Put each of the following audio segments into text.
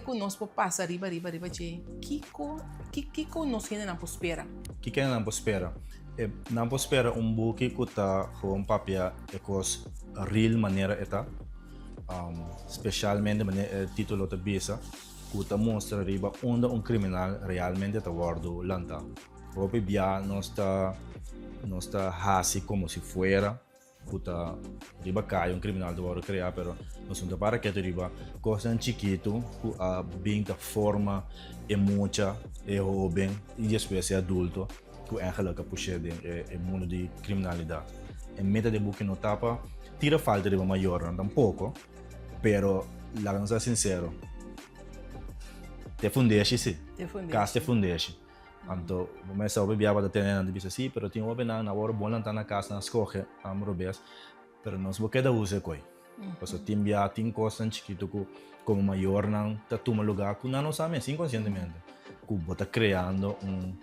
ku nos por pasa riba riba riba dje, kiko kiko nos hendenan por spera? Kiko hendenan por spera? E nan por spera un buki ku ta gewoon papia e kos real manera e ta, spesialmente manera e titulo ta bisa, ku ta mustra riba unda un kriminal realmente ta wòrdu lantá. Hopi bia nos ta nos ta hasi komo si fuera ku ta riba kaya un kriminal ta wòrdu kreá, pero nos no ta para ketu riba kosnan chikitu ku a bin ta forma e mucha, e hóben i despues e adulto ku èngelek a push'é den e mundu di kriminalidat. E meta di e buki no ta pa tira falta riba mayornan tampoko, pero laga nos ta sinsero, ta e fundeshi si, kas ta e fundeshi. Anto bo mester hopi bia bo ta tene nan ta bisa si, pero tin hopinan nan wòrdu bon lantá na kas nan skohe am robes, pero nos bo keda usa e koi. Pasobra tin bia tin kosnan chikitu ku komo mayornan ta tuma lugá ku nan no sa mes inkonsientemente ku bo ta kreando un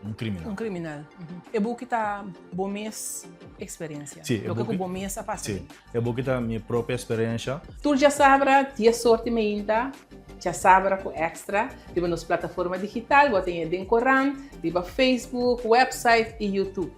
un kriminal. Un kriminal. E buki ta bo mes eksperensia. Si, e Loke buki ku bo mes a pasa si, den. e buki ta mi propio eksperensia. Tur djasabra dies or di meinta, djasabra ku Extra, riba nos plataforma digital, bo ta haña den korant, riba Facebook, website i YouTube.